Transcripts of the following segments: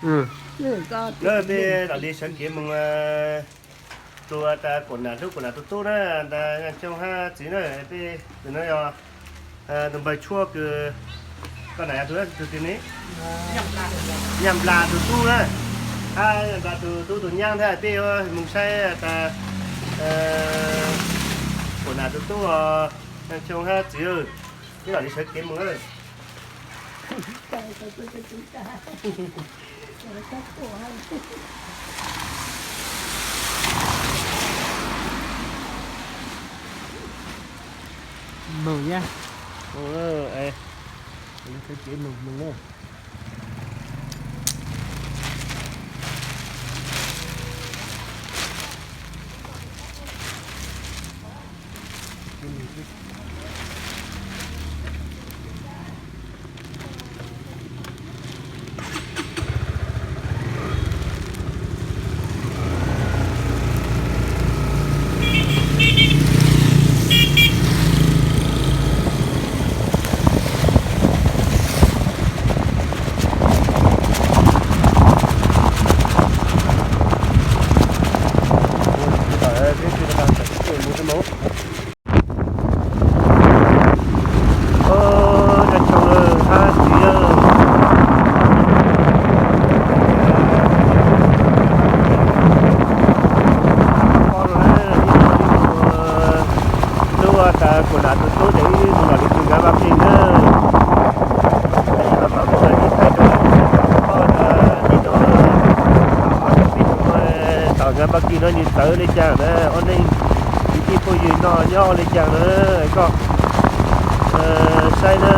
Peb los li sawv kev mus tua tas Kuam Nam hlub Kuam Nam tus tub na, tas Xyooj hab txiv na, peb tus no yog tus npawg tshuaj kws koj nam yog tus, tus twg ne? Nyaj Nplas tus tub na, hab Nyaj Nplas tus tub tus nyab ntag, peb yuav mus saib tas Kuam Nam tus tub os, Xyooj hab txiv, peb los li sawv kev mus. Moog nyab, moog, sawv kev moog, moog na. Lub tas Kuam Nam tus tub ces wb mus los li tus nkawd vaj kis na. Tom nkawd vaj kis no nws txawv li cas na, ua neej kwv tij phooj ywg no nyob ua li cas na, koj saib na.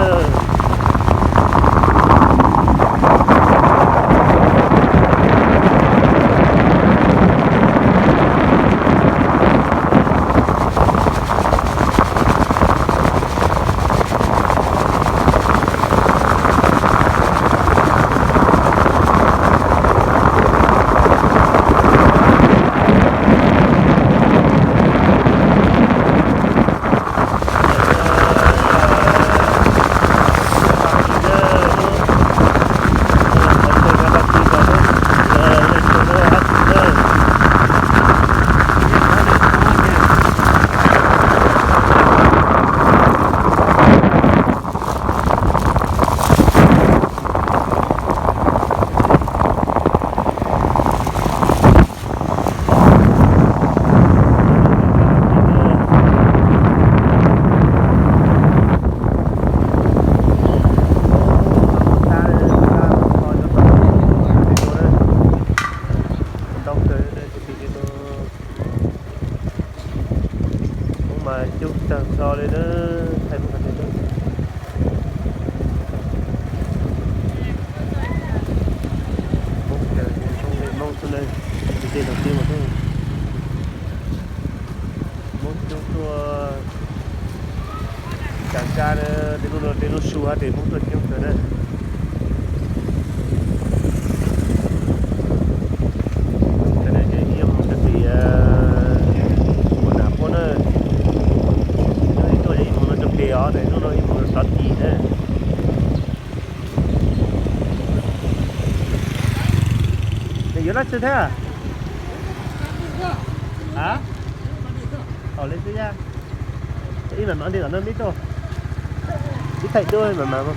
Ub mas coob tag nrho li na, thaij lub qhov twg na. Hmoob, Hmoob xwb na, tej laus teb mas Hmoob coob tuaj. Tsav Kab na, tej lub no tej lub su hab tes Hmoob tuaj coob kawg na. Cov no ces ib mus rau tim Kuam Nam Puab na. Ib tuaj ces ib mus no rau pem os, ib mus no ib mus no tod tim na. Nws yuav dab tsi thiab? A, thaum li xwb yaj. Ib mam mam li tom no me tuaj. Ib thaij duab mam mam.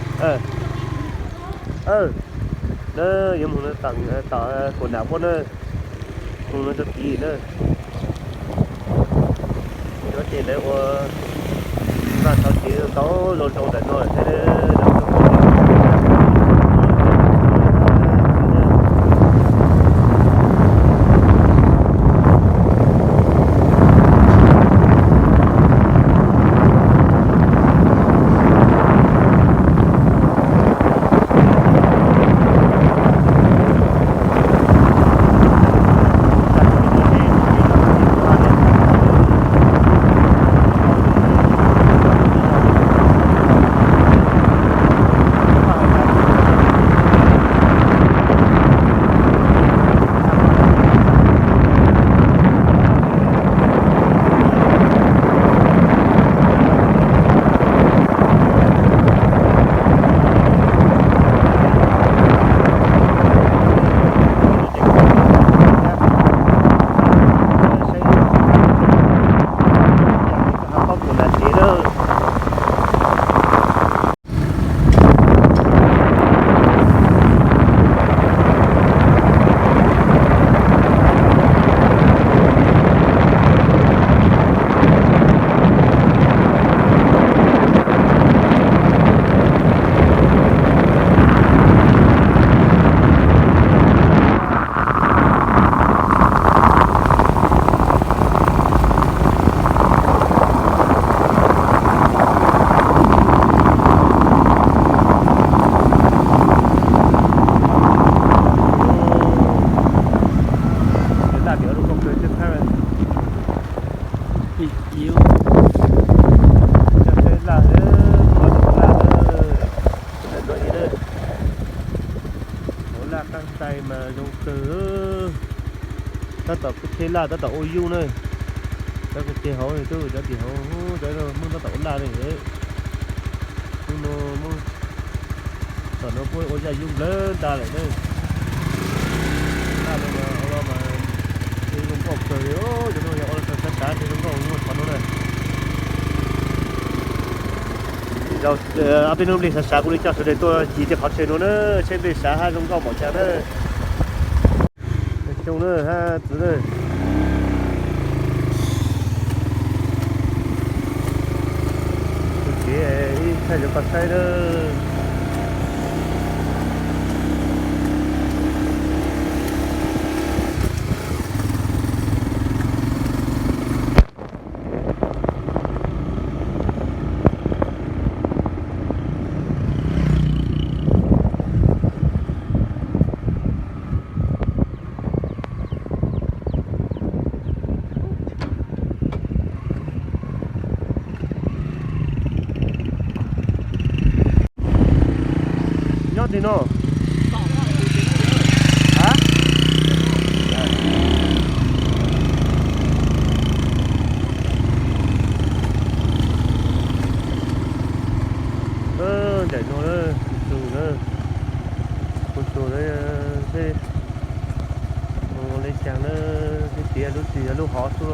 Na, yuav mus no tom Kuam Nam Puab na. Mus no rau tid na. Cov ces lawv ua vaj tau kev tau zoo zoo ntawm no thiab. Zoo kawg, tab tom kuj thej laj tab tom ua yuj na. Cov kuj ceg hauv twb cov tim hauv, cov Hmoob tab tom ua laj ne. Hnub no Hmoob tom no puab ua zaj yuj nplawg nta lawm na. Laj no mas ua los mas zoo nkauj kawg li, cov no yog ua los xav xav sav ces zoo nkauj muaj qhov no na. Ob peb hnub nplej xav xav kuv li coj sawv daws tuaj ci tej qhov tsev no na, saib nplej sav hab zoo nkauj npaum cas na. Xyoo na hab txwv na. Tus kev ib thaij rau koj saib na. Nyob tim no. Ncaim no, kuv tug na, kuv tug na, seb mus li cas na, seb tiav lub twg yog lub hov xwb.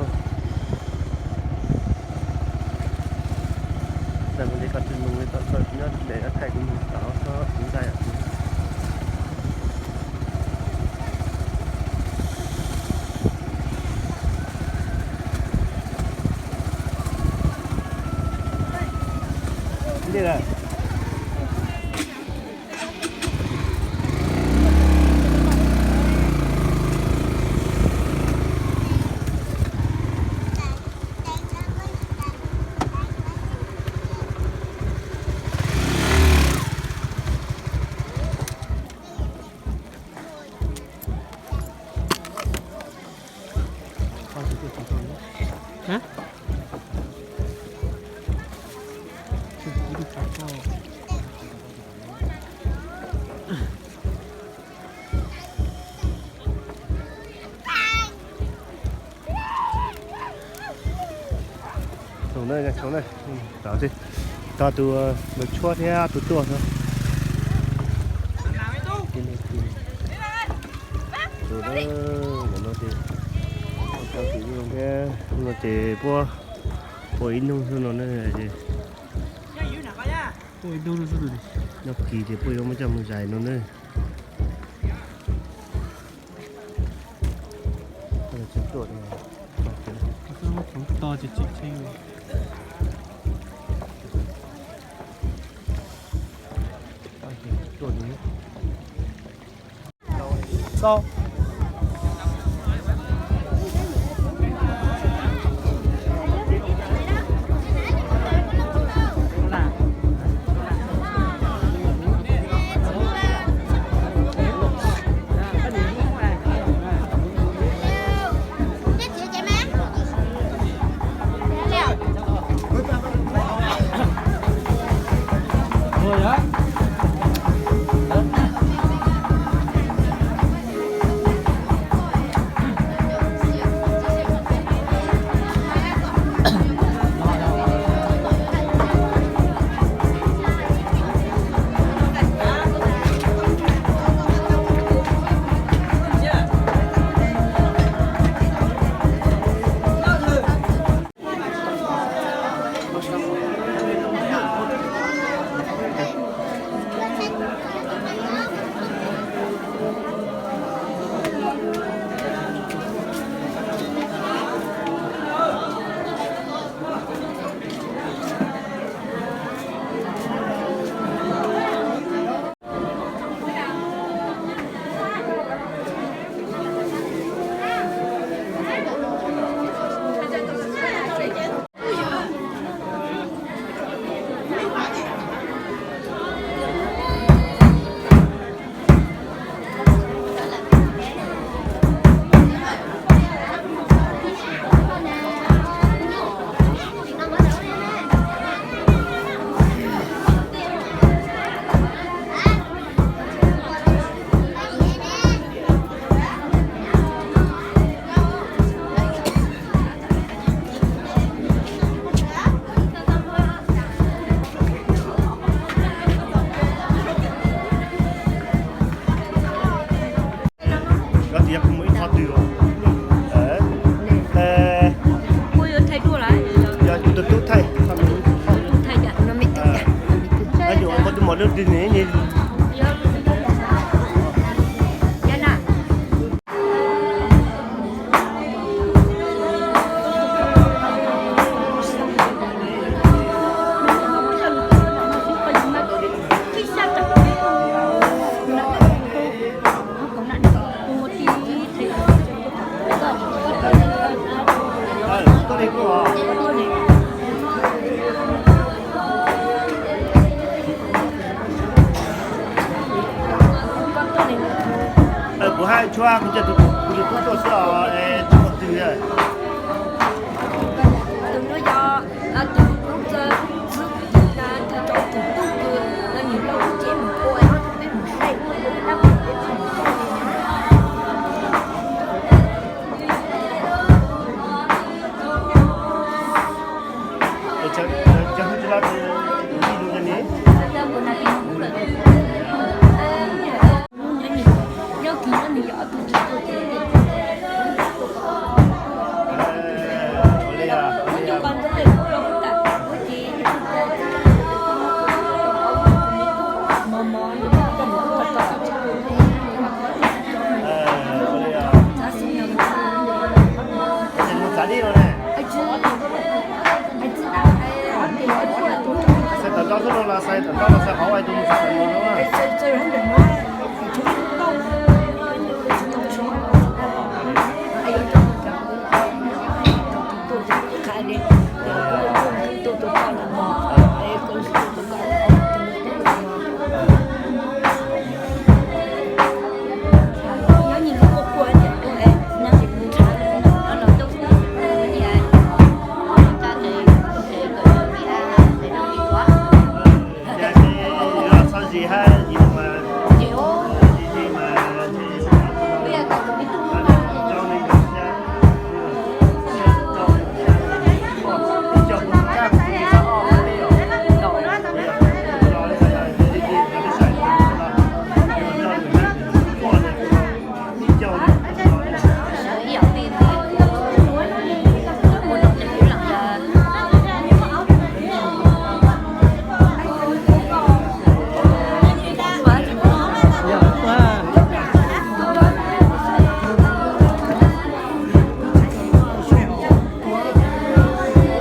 Txawm mus li ko tsis mus li ko, nyob daim no thaij kuv mus tom kuv ncaim. Tog tus mus tshuab thiab tus tuaj. Tus no ces, no ces puab ua ib hnub xwb no na. Nyob kis ces puab yuav muab coj mus zais no na. Tshuav kuv cov tus, kuv tus tub tuaj xwb os, es tsis muaj twg. Tus no yog tus tub txawj xwb, tus rau tus tub kws no nws los lub tsev mus ua ob tug peb mus saib ua dab peb mus saib. Cov hu tsis los tus tij tus ni. Nyob kis no nws yog ob tug tsis tau tsev. Xaiv tom no xwb los xaiv tom no los xaiv hauv tus mus xaiv tom no.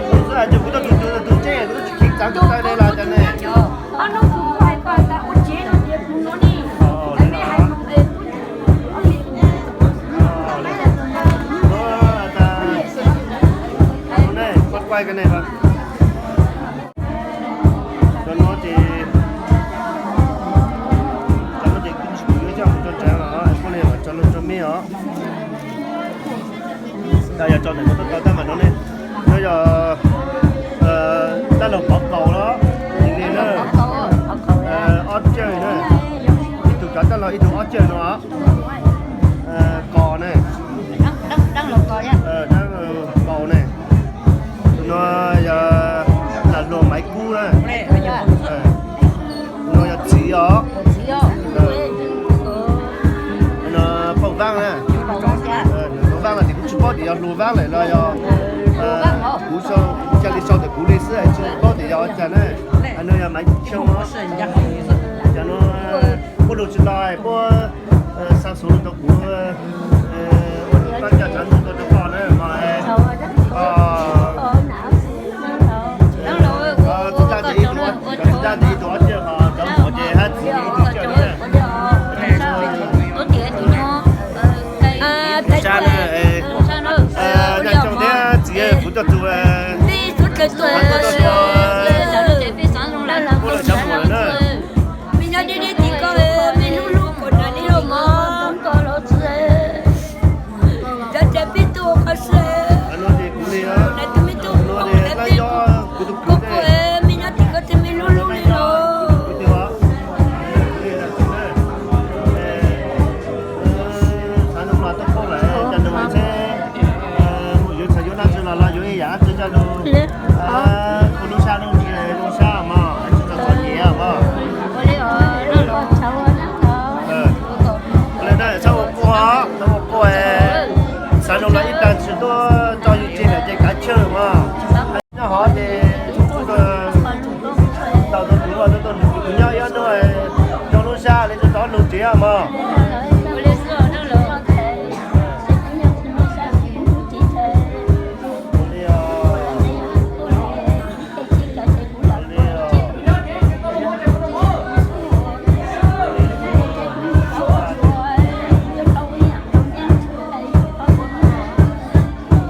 Kuv tuaj tus tus tus tseeb kuv tuaj tsis khiv txav tus tawv li los cov ne. Kuv no ces, kuv no ces kuv tsis pum yuav coj mus rau nrad los poj niam mam tso loo rau mej os. Yog tso ntawm no tau tab mam no ne. No yog dab laug pov kaus los, ib li na, ob cawj na, ib tug cov dab laug ib tug ob cawj no. Kos ne, dab laug kaus ne. Tus no yog lam hluas Maiv Kub na. No yog txiv os. No Phauj Vaab na. Phauj Vaab no ces kuv tsis paub tias yog hluas Vaab lawm los yog, kuv cia li sau ntawm kuv li xwb tsis paub tias yog ua cas na. No yog Maiv Xyooj os. Cov no puab lug tsis tau, puab xa xuv lug rau kuv ua tau cov tsav ntxuv rau koj na mas. Txiv dab ces ib tug ob cawj, cov muam ces hab txiv ces ib tug cawj na. Sab na, Naj Xyooj thiab txiv, kuv coj tus, kuv coj tus, kuv lawm cov muam lawm na. Mej nyob deb deb tim ko, mej hlub hlub kuv nram li los mog. Cov tsev peb tug ko sw, tus me tub, kuv tus, kuv, mej nyob tim ko ces mej hlub hlub li los. Txhav no mas tuaj poob lawm, cov nus seb mus yuav txhav yuav dab tsi los los yuav ib yam dab tsi coj lug. Ua lub sab lub nti lub sab mog, tsis txom txom nyem mog. Ua li na, txhob ua quaj, txhob ua quaj. Txhav no los ib plag tsis tuaj tso yus tseg lawm ces kav tsij mog. Nyob hov ces tau tau tus ua tau tau nws kuv nyob ib hnub, rau lub sab li tau tau nug tsev mog.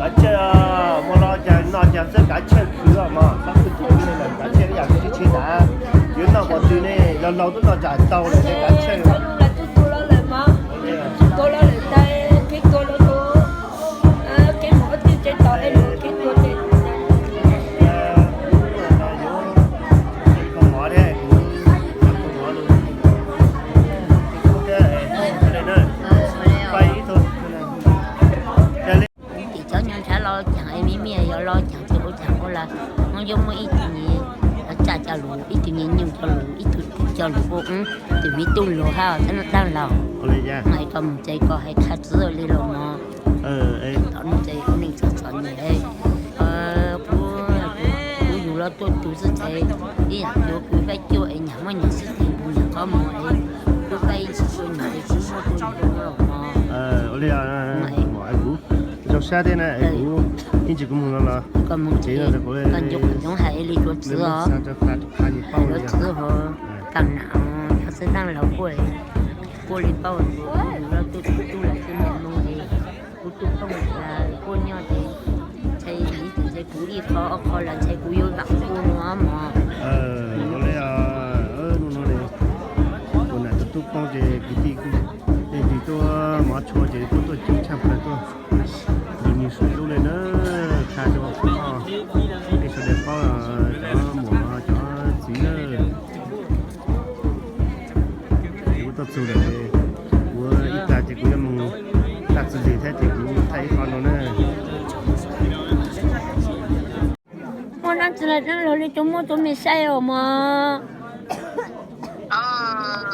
Kav tsij, muaj lub caij noj caij xwb kav tsij khwv mog, txhob khwv tsis khwv li lawm, kav tsij ib yam khwv tsis tsheb tas. Yuav noj qhov twg ne, laug laug twb noj tsam tau lawm ces kav tsij. Tus laug lawm mog, tus laug lawm. Ib tug laus hab, daab laug, mas koj mus ces koj hais qha txwv li los mog. Tov nug ces kuv neej txom txom nyem, kuv yug los tuaj tug xwb ces ib yam cuav kws faib cuaj es nyam muab nyam xwb ces kuv nyam qhov muag es kuv faib ib ntsis tsuag nyem es kuv muab tuaj yug los mog. Zoo sab thiab na, kuv ib ntsis kuv mus no los koj mus ces koj nco kuv cov hais li tuav txwv os. Tuav txwv ho, tag nam cov xwb daab laug kuj, kuj li paub, kuv yug los tuaj tug lawm xwb mas moog es kuv tuaj phooj kuj nyob ces ntshai ib tug ntshai kuv ib qho ob qho los ntshai kuv yuav vam kuj no mog. Ua li, hnub no kuv nam tus tub poob ces kwv tij kuj, leej twg tuaj mov tshua ces kuj tuaj coob tshaj plaws tuaj. Yus nws sum hlub li na, qha rua peb sawv daws paub, cov muam cov txiv na. Kuv tuaj txug lawm, kuv ib plag ces kuv yuav mus tag txi lis thiab ces kuv thaij ib qho no na. Muaj dlaab tsi los daab laug li tub muab tub me saib os mog.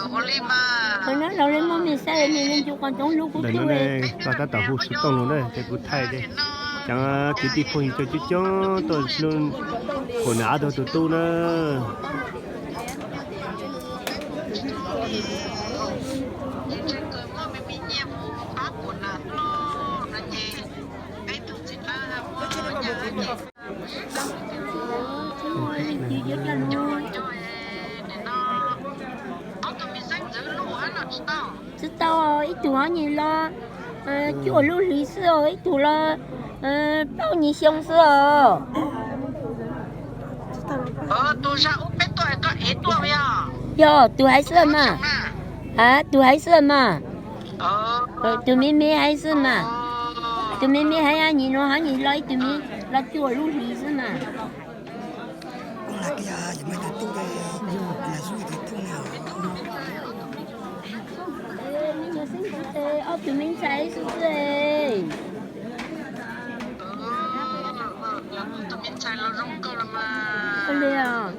Ua li mas, daam no ne koj tab tom hu xov tooj los na ces kuv thaij ces cov kwv tij phooj ywg coob coob tuaj hlub kuv nam ob tug tus tub na. Tsi tau, ib tug ob nyuag los cuaj lub hlis xwb os, ib tug los plaub nyuag xyoo xwb os. Yog tus hais xwb mas. A, tus hais xwb mas. Tus me me hais xwb mas. Tus me me hais nyuag no hab nyuag los ib tug me los cuaj lub hlis xwb mas. Ob tug me ntxhais xwb xwb. Li os.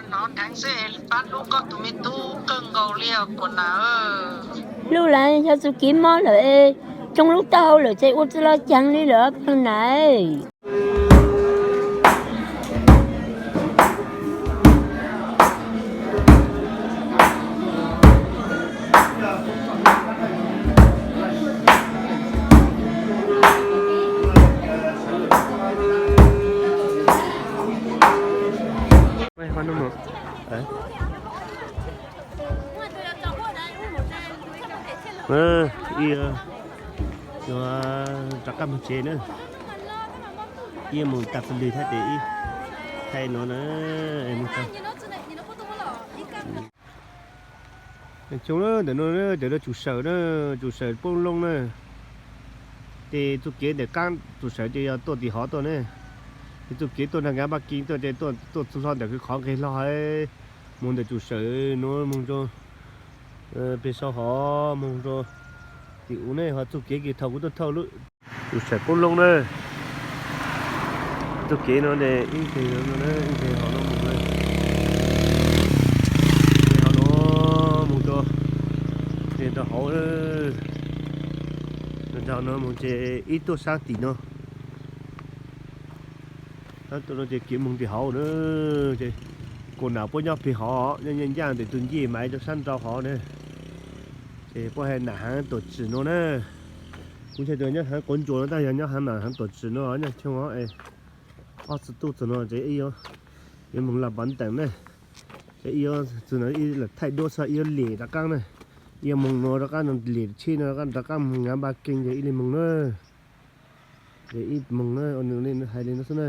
Hnov dheev xwb pab hlub koj tus me tub kawg nkaus li os kuv nam. Lub lawm yog txuj kev mob lawm, coob lub taub hau lawm ces ua tsi los caag li lawm plag nam. Ib, yuav rov qab moog tsev na. Ib moog tag pes lig thiab ces ib thaij no na. Coob ntawm no, cov no tsum sawm na, tsum sawm poob loob na. Ces txuj kev ntawm qaab tsum sawm ces yog tuaj tim hov tuaj ne. Ces txuj kev tuaj nraag nqaab Npaj Kees tuaj ces tuaj txug hlo ntawm qhov nqeg hlo hab, moog ntawm tsum sawm nuav moog rua peg sau hov moog rua tim u ne, ho txuj kev kws thaum kuv tuaj thauj lub tsum sawm poob loob na. Txuj kev no ib nqeg no, ib nqeg hov no moog na, nqeg hov no moog rua, nqeg rua hauv, nqeg rua hauv no moog ces ib tuaj saab tim no. Saab tim no ces kev moog tim hauv na, ces kuv nam puab nyob peg hov, nyob ncaaj ncaaj ntawm tug ncej mas rua saab nrau hov na. Ces puab has nam haav tuam tsim no na. Kuv ntshai tas nyob haav quav ntsuas no tab yog nyob haav nam haav tuam tsim no nyob choo ob txug tub txug no ces ib yuav moog laj pav ntees na. Ces ib yuav txug no ib lam thaij duab txhua ib yuav lem rov qaab na. Ib yuav moog no rov qaab no lem tsheb no rov qaab moog nqaab Npaj Kees ces ib le moog na. Ces ib moog na, hais li no xwb na.